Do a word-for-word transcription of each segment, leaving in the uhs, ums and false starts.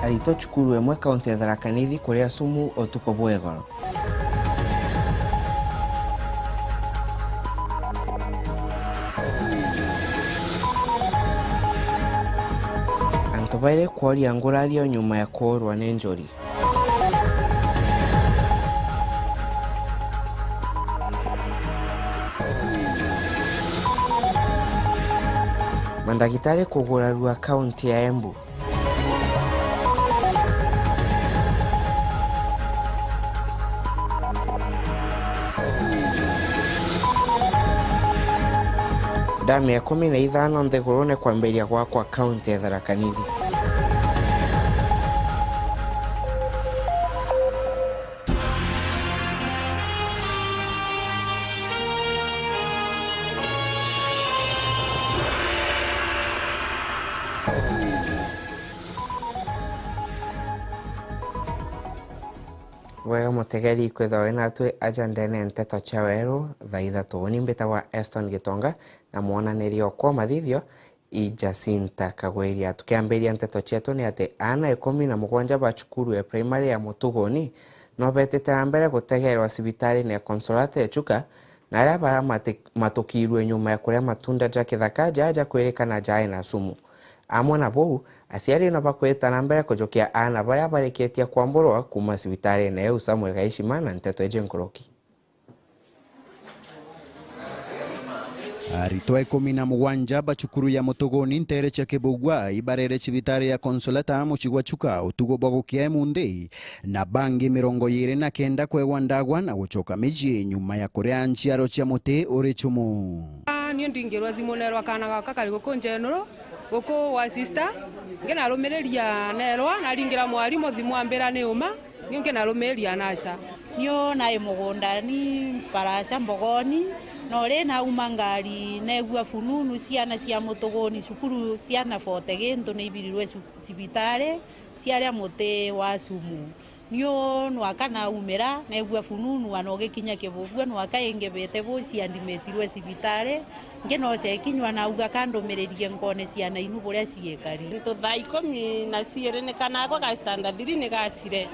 Aritwa cukuru imwe kaunti ya Tharaka Nithi kuria sumu utuku bwa igoro. Antu bairi kworia ngurario nyuma ya kuurwa ni njuri. Mandagitari kugurarua kaunti ya Embu. Damu ya ikumi na ithano nthigurune kwambiria gwakwa kaunti ya Tharaka Nithi. Bwega mutegeri kwithirwa wi natwi aja ndene nteto cia weru thaa ithatu. Uni mbitagwa Eston Gitonga, na mwonaniria okwa mathithio i Jacinta Kagwiria. Tukiambiria nteto cietu ni ati aana ikumi na mugwanja ba cukuru ya primary ya Mutuguni no betite na mbere gutegerwa cibitarine ya Consolata ya Chuka, na aria baria mati-, matukirue nyuma ya kuria matunda ja kithaka jaa jakwirikana jaari na sumu. Amwe na buu, aciari no bakwita na mbere kujukia aana baria barikitie kwamburwa kuuma cibitarine iu. Samuel Gaishima na nteto iji nkuruki. Aritwa ikumi na mugwanja ba cukuru ya Mutuguni nteere cia Kibugua ibarere cibitari ya Consolata mucii gwa Chuka utugo bwa gukia imunthi, na bangi mirongo iiri na kenda kwegwa ndagwa na gucoka micii nyuma ya kuria nchiaro cia muti uri cumu. Ni ndingirwe thimu neerwa kaana gaka kari guku njenuru, guku wa sister, nginarumiriria neerwa, naringira mwarimu thimu ambira ni uma. Niu nkinarumiria naca. Niu nai mugundani, mparaca mbogoni, na uri nauma ngari, neegua fununu, ciana cia Mutuguni cukuru, ciana forty gintu, niibirirwe cu-, cibitari, ciaria muti wa sumu. Niu nwaka naumira, neegua fununu, ana ugikinya Kibugua, nwaka ingi bete bu ciandimetirwe cibitari, Nkinoca ikinywa nauga, ka ndumiririe nkone ciana inu buria ciikari. Into thaa ikumi na ciiri ni kana akwa ga standard three ni gacire.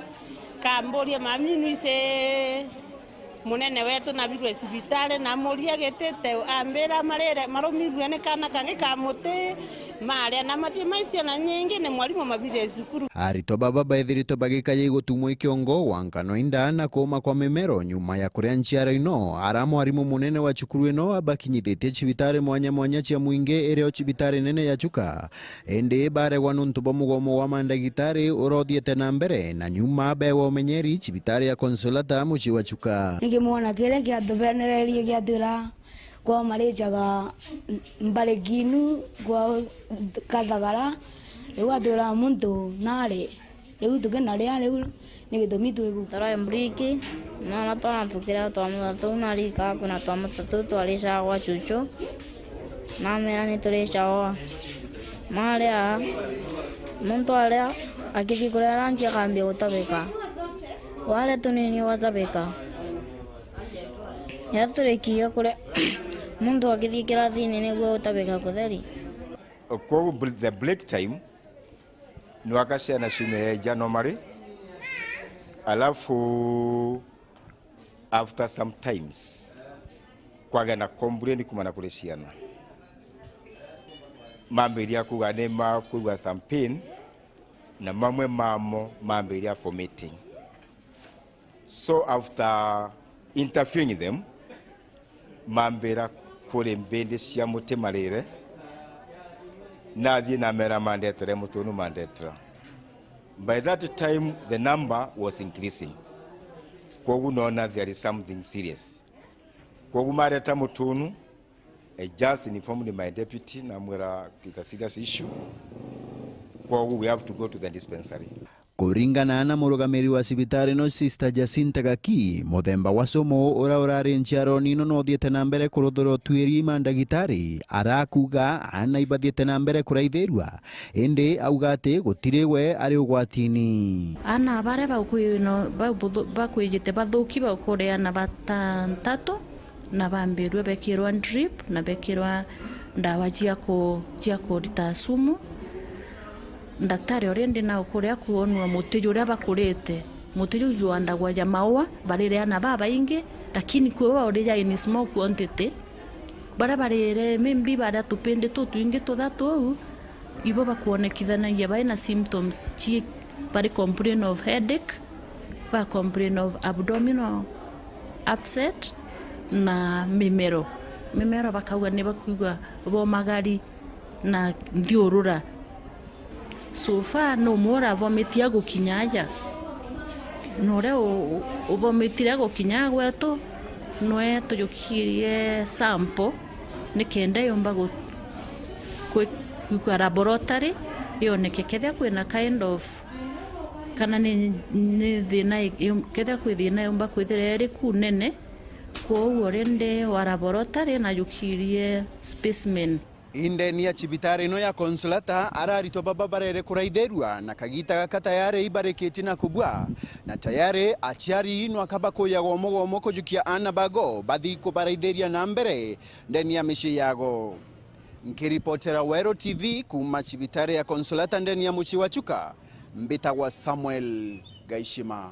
Kamburia, "Mami, nwisi munene wetu nabirwe cibitari?" Namuria gitite, ambira, "Marire, marumirue ni kana kangi ka muti, maria na mathie mai ciana nyingi, ni mwarimu mabire cukuru." Aritwa baba beethiritwe bagikaja igutumwa i kiongo, gwankano inda na kuuma kwa mimero nyuma ya kuria nchiara ino, ara mwarimu munene wa cukuru ino abakinyithitie cibitari mwanya mwanya cia mwingi irio cibitari nene ya Chuka. Indi baregwa nuntu bwa mugomo wa mandagitari uria uthiite na mbere, na nyuma beegwa umenyeri cibitari ya Consolata mucii wa Chuka. Ni kimwana kiria kiatubenererie giatwira kwao marijaga mbari kinu kwao Kathagara, riu atwira muntu nari, riu tukinaria, riu ni gitumi twi guku. Turae mburiki, mwana twanathukira twa muthatu, narikaa kwina twa muthatu twarijaga gwa chuchu, namera ni turijaga. Maria, muntu aria akithii kuria lunch akambia gutabika, waria tunini ugatabika. Riria turikirie kuria, muntu akithii kirathini niguo utabika kutheri. Kwogu bl-, the break time nwaka ciana ciumire ja normally, alafu after some times kwagea na complain kumana kuri ciana, mambiria kuuga ni makwigua some pain, na mamwe mamo mambiria vomiting. So after interviewing them, mambira kuri mbindi cia muti marire, nathie namera mandetere mutunu mandetera. By that time, the number was increasing. Kwogu nona there is something serious. Kwogu mareta mutunu, I just informed my deputy, namwira it's a serious issue. Kwogu we have to go to the dispensary. Kuringana na murugamiri wa cibitari ino, Sister Jacinta Gaki, muthemba wa sumu uria urari nchiaroni ino no uthiite na mbere kuruthura utuiri i mandagitari, arakuuga aana ibathiite na mbere kuraithirua, indi auga ati gutiri we ari ugwatini. Aana baria bakwino-, babuthu-, bakwijite bathuki bakureana batantatu, na bambirue bekirwa drip na bekirwa ndawa cia ku-, cia kurita sumu. Daktari already nao kuria kwonwa muti juria bakurite, muti ju jwandagwa ja maua, barire ana babaingi, lakini kwi baba uri ja in small quantity. Baria barire maybe baria tupindi tutwingi tuthatu uu, ibo bakwonekithanagia bai na symptoms ci, bari complain of headache, ba complain of abdominal upset na mimero. Mimero bakauga ni bakwigua bomagari na nthiurura. So far, ni umwe uravomitie agukinya aja. Na uria u-, u-, uvomitire agukinya gwetu, nwe tujukirie sample, nikenda yumba gu-, kwi-, gwikwa laboratory, yoneke kethia kwina kind of, kana ni, ni thina i-, yum-, kethia kwi thina yumba kwithira iri ku nene. Kwou already wa laboratory najukirie specimen. Indeni ya cibitari ino ya Consolata, araritwa baba barere kuraithirua, na kagita gaka tayari ibarikitie na kubua, na tayari aciari nwaka bakuyaga umwe gwa umwe kujukia ana bago bathi kubaraithiria na mbere ndeni ya micii yago. Nkiripotera Weru T V kuuma cibitari ya Consolata ndeni ya mucii wa Chuka, mbitagwa Samuel Gaishima.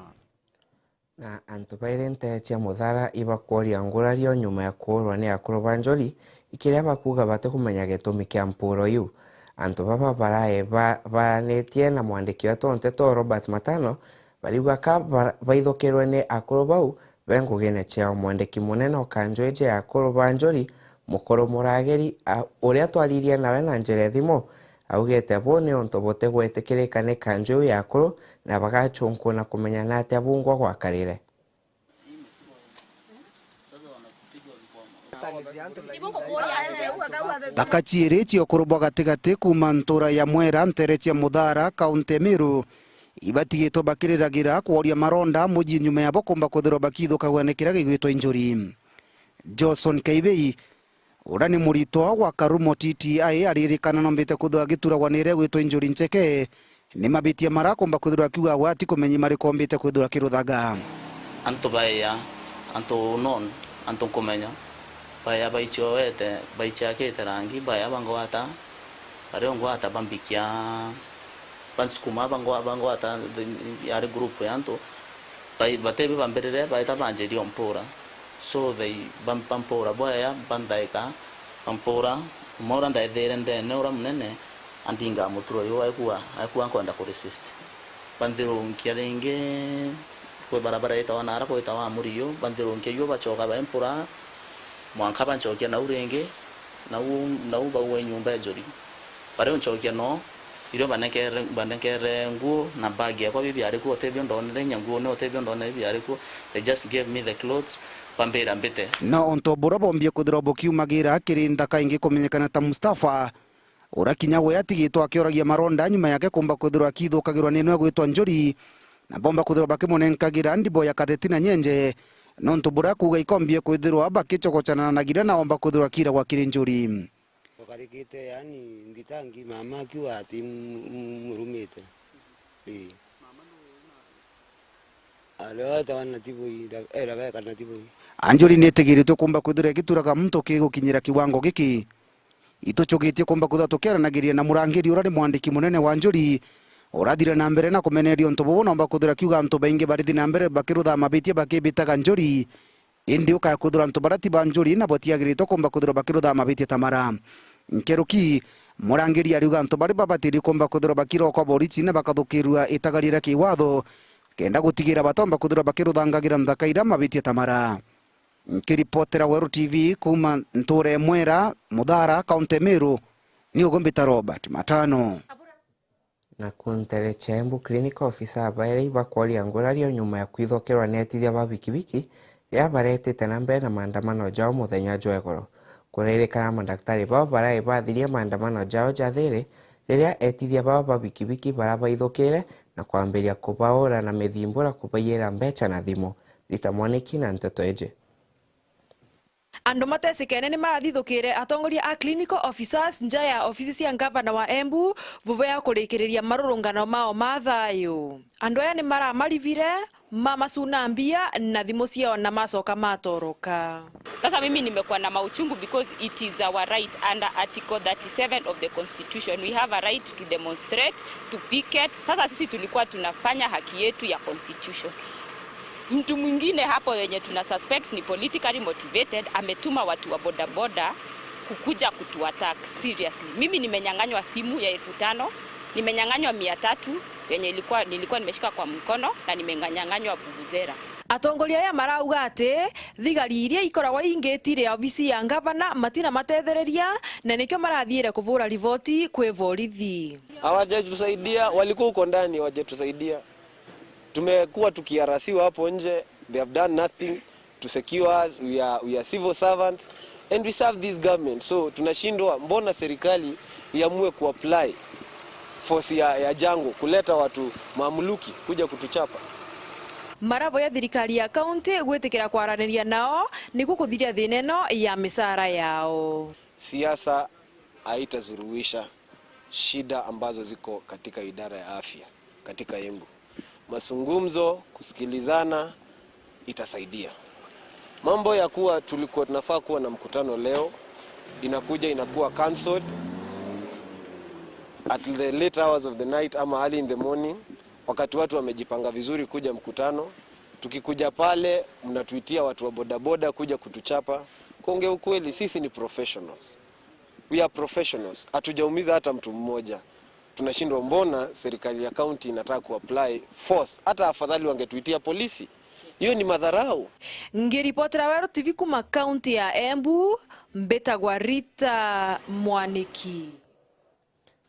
Na antu bairi ntere cia Muthara ibakworia ngurario nyuma ya kuurwa ni akuru ba njuri, ikiria bakuuga batikumenya gitumi kia mpuuro iu. Antu baba barae ba-, baranitie na mwandiki wetu wa nteto Robert Matano, bariuga ka ba-, baithukirwe ni akuru bau be ngugine ciao. Mwandiki munene o kanju iji ya akuru ba njuri, Mukuru Muragiri, a-, uria twaririe nawe na njira ya thimu, augite buu ni untu butigwitikirika ni kanju iu ya akuru, na bagachunkuna kumenya ni atia bungwa gwakarire. Thaka ciiri cia ukuru bwa gatigati kuuma ntura ya Mwera ntere cia Muthara, kaunti ya Meru, ibatigitwe bakiriragira kworia maronda muji nyuma yabo kumba kwithirwa bakithukagua ni kiria gigwitwa injuri. Johnson Kaibei, uria ni muritwa wa Karumo T T I, aririkana nombite kwithirwa agituragwa ni iria igwitwa injuri ncheke, ni mabitia mara akomba kwithirwa akiuga we atikumenyi mariku ombite kwithirwa akiruthaga. Antu baeya, antu unknown, antu nkumenya, baeya baichioete, baichiakite rangi, baeya bangwata, baria ungwata bambikia, bansukuma, bangwa-, bangwata, the, yari group ya antu, bai-, batebi bambirire, baeta banjiria umpura. So they bam-, bampura bwaya, banthaika, bampura, umwe uria ndaethiire ndene uria munene, andingaa muturo uyu, aikua, aikua nkwenda kuresist. Banthirunkia ringi, kwi barabara itawa nara kwitawa Amuri yu, banthirunkia yu bachoka baimpura, mwanka banchokia nau ringi, nau, nau baua nyumba ya njuri. Bariunchokia no, irio banekere, banekere nguo na bag yakwa bibiari kuo, utebio ndonere inya nguo ni utebio ndonere bibiari kuo. They just gave me the clothes, bambira mbite. No untu buria bombie kwithirwa bukiumagira kiri nthaka ingi kumenyekana ta Mustafa, uria kinya we atigitwe akioragia maronda nyuma yake kumba kwithirwa akithukagirwa ni nwe gwitwa njuri, na bomba kwithirwa bakimunenkagira ndibo ya katheti na nyenje, nontu buria kuuga ikombie kwithirwa bakichogochana na gira na omba kwithirwa akiragwa kiri njuri. Ukarikite, yani, nthitangi mama akiuga ati mu-, mu-, murumite. Ii. Ario etawa Natibui, ira-, eraga eka Natibui. Anjuri ni itigiritwe kumba kwithirwa igituraga muntu kigukinyira kiwango giki. Ituchugitie kumba kwithirwa tukiaranagiria na murangiri uria ni mwandiki munene wa njuri, urathire na mbere na kumeneria untu bubu, nomba kwithirwa akiuga antu baingi barithi na mbere bakiruthaa mabitia bakibitaga njuri. Indi ukaya kwithirwa antu baria ti ba njuri na batiagiritwe kumba kwithirwa bakiruthaa mabitia ta mara. Nkeruki, murangiri ariuga antu baria babatiri kumba kwithirwa bakirokwa borichi na bakathukirua itagaria ria kiwatho, kenda gutigira batomba kwithirwa bakiruthangagira nthaka iria mabitia ta mara. Nkiripotera Weru T V kuuma ntuura ya Mwera, Muthara, kaunti ya Meru, ni ugumbita Robert Matano. Naku ntere cia Embu Clinic, ofisa bairi ibakworia ngurario nyuma ya kwithokirwa ni etithia ba bikibiki riria baretite na mbere na maandamano jao muthenya jwa igoro. Kuririkana, madaktari bao barai bathirie maandamano jao ja thiiri riria etithia bao ba bikibiki bara baithukire na kwambiria kubaura na mithimbura, kubaiira mbecha na thimu. Rita Mwaniki na nteto iji. Andu matecikene ni marathithukire atongoria a clinical officers nja ya ofisi cia ngavana wa Embu, vuva ya kurikiriria marurungano mao ma thayu. Andu aya ni maramarivire, mamacuna mbia na thimu ciao na macoka matoroka. Sasa mimi nimekuwa na mauchungu because it is our right under Article thirty-seven of the Constitution. We have a right to demonstrate, to picket. Sasa sisi tulikuwa tunafanya haki yetu ya constitution. Mtu mwingine hapo yenye tuna suspect ni politically motivated, ametuma watu wa bodaboda kukuja kutuattack seriously. Mimi nimenyang'anywa simu ya elfu tano, nimenyang'anywa mia tatu yenye ilikuwa, nilikuwa nimeshika kwa mkono na nimenyang'anywa vuvuzela. Atongoria aya marauga ati thigari iria ikoragwa ingitire ofisi ya ngavana matina matethereria, na nikio marathiire kuvura riboti kwi borithi. Hawajatusaidia, walikuwa huko ndani, hawajatusaidia. Tumekuwa tukiarasiwa hapo nje, they have done nothing to secure us. We are, we are civil servants and we serve this government. So tunashindwa, mbona serikali iamue kuapply force ya, ya jungle kuleta watu mamluki kuja kutuchapa? Maravoya thirikari ya kaunti gwitikira kwaraniria nao niguo kuthiria thina ino ya micara yao. Siasa haitazuruhisha shida ambazo ziko katika idara ya afya katika Embu. Mazungumzo, kusikilizana itasaidia. Mambo ya kuwa tulikuwa tunafaa kuwa na mkutano leo, inakuja inakuwa cancelled at the late hours of the night ama early in the morning, wakati watu wamejipanga vizuri kuja mkutano. Tukikuja pale, mnatuitia watu wa bodaboda kuja kutuchapa. Kuongea ukweli, sisi ni professionals. We are professionals. Hatujaumiza hata mtu mmoja. Tunashindwa, mbona serikali ya kaunti inataka kuapply force? Hata afadhali wangetuitia polisi. Hiyo ni madharau. Ngiripotera Weru T V kuma kaunti ya Embu, mbitagwa Rita Mwaniki.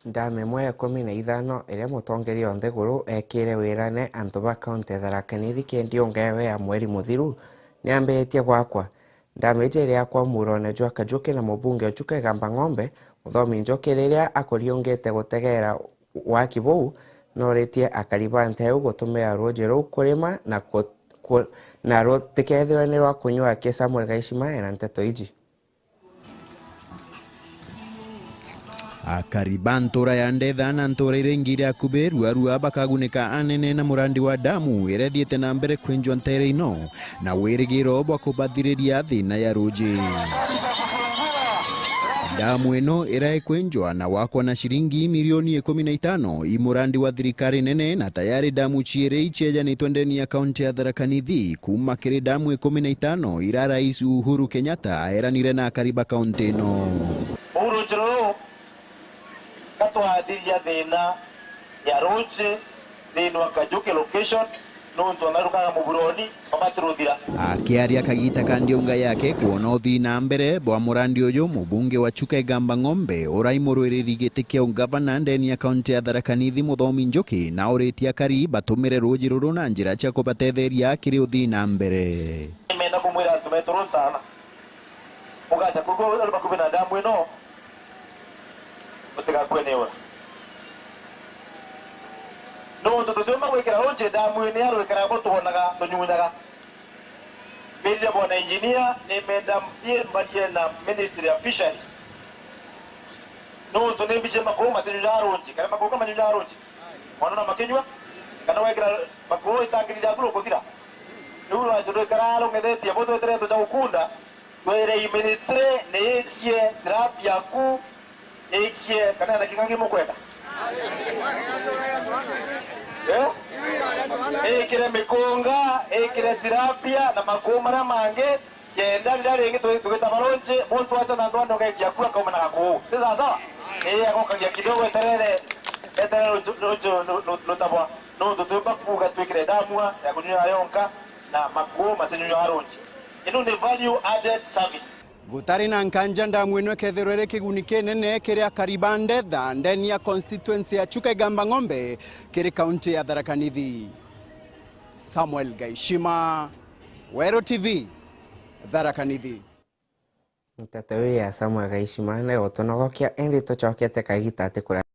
Ndamu imwe ya ikumi na ithano iria mutongeria o nthiguru eekire wirane antu ba kaunti ya Tharaka Nithi kenda yongewe ya mweri muthiru, niambiritie gwakwa. Ndamu iji iri yakwa muurone jwa Kajuki na mubunge o Chuka Igamba Ng'ombe, Muthomi Njuki, riria akuriungite gutegeera waki buu, nooritie akari ba nteere iu gutumira ruuji ruu kurima na ku-, ku-, na rutikethirwe ni rwa kunyua. Aki Samuel Gaishima ena nteto iji. Akari ba ntuura ya Ndetha na ntuura iria ingi iria akubi ruarua bakagunika anene na murandi wa ndamu iria ithiite na mbere kwenjwa nteere ino, na wirigiro bwa kubathiriria thiina ya ruuji. Ndamu ino iria ikwenjwa na wakwa na ciringi milioni ikumi na itano i murandi wa thirikari nene, na tayari ndamu ciiri iciejanitwe ndeni ya kaunti ya Tharaka Nithi, kuuma kiri ndamu ikumi na itano iria Rais Uhuru Kenyatta eeranire na akari ba kaunti ino. Uu ruuji ruu gatwathiria thiina ya ruuji thiini wa Kajuki location, nontu ona rukaga muburoni, mabati ruthira. Akiaria kagiita ka ndiunga yake kwona uthii na mbere bwa murandi uyu, mubunge wa Chuka Igamba Ng'ombe, urai murwiriri giti kia ungavana ndeni ya kaunti ya Tharaka Nithi, Muthomi Njuki, nauritie akari batumire ruuji ruru na njira cia kubatetheria kiri uthii na mbere. Nimenda kumwira antu betu runtana, mugacha kurugwa uri bakubi na ndamu ino, mutigakue ni ura. Nontu tutiumba gwikira ruuji ndamu ini ya rwikara bo twonaga tunyunyaga. Mbirire bwona engineer, nimenda mbarie na Ministry ya Fisheries. Nontu ni mbiche makuu matinyunyaga ruuji, kana makuu kamanyunyaga ruuji. Wanona makinyua, kana wekira makuu itangiri ryaku rukuthira. Riu rwanju rwikara rung'ethetie bo tweteretwe ja gukunda, twirei ministry ni ikie tilapia ku, ikie kana na king'ang'i mukwenda? Eh? Ikire mikunga, ikire tilapia na makuu maria mangi, kenda riria ringi tu-, tugitaba ruuji, muntu acha na ndwani ugekia ku akauma na gakuu. Ni sawa sawa? Ii, agokagia kidogo eterere, eterere ruuji, ruuji ru-, ru-, rutabwa. Nontu twimba kuuga twikire ndamua ya kunyua yonka na makuu matinyua ruuji. Ino ni value added service. Gutari na nkanja, ndamu ino ikethirwa iri kiguni kinene kiri akari ba Ndetha ndeni ya constituency ya Chuka Igamba Ng'ombe kiri kaunti ya Tharaka Nithi. Samuel Gaishima, Weru T V, Tharaka Nithi. Nteto iu ya Samuel Gaishima ni gutunogokia, indi tucokete kagiita ati kura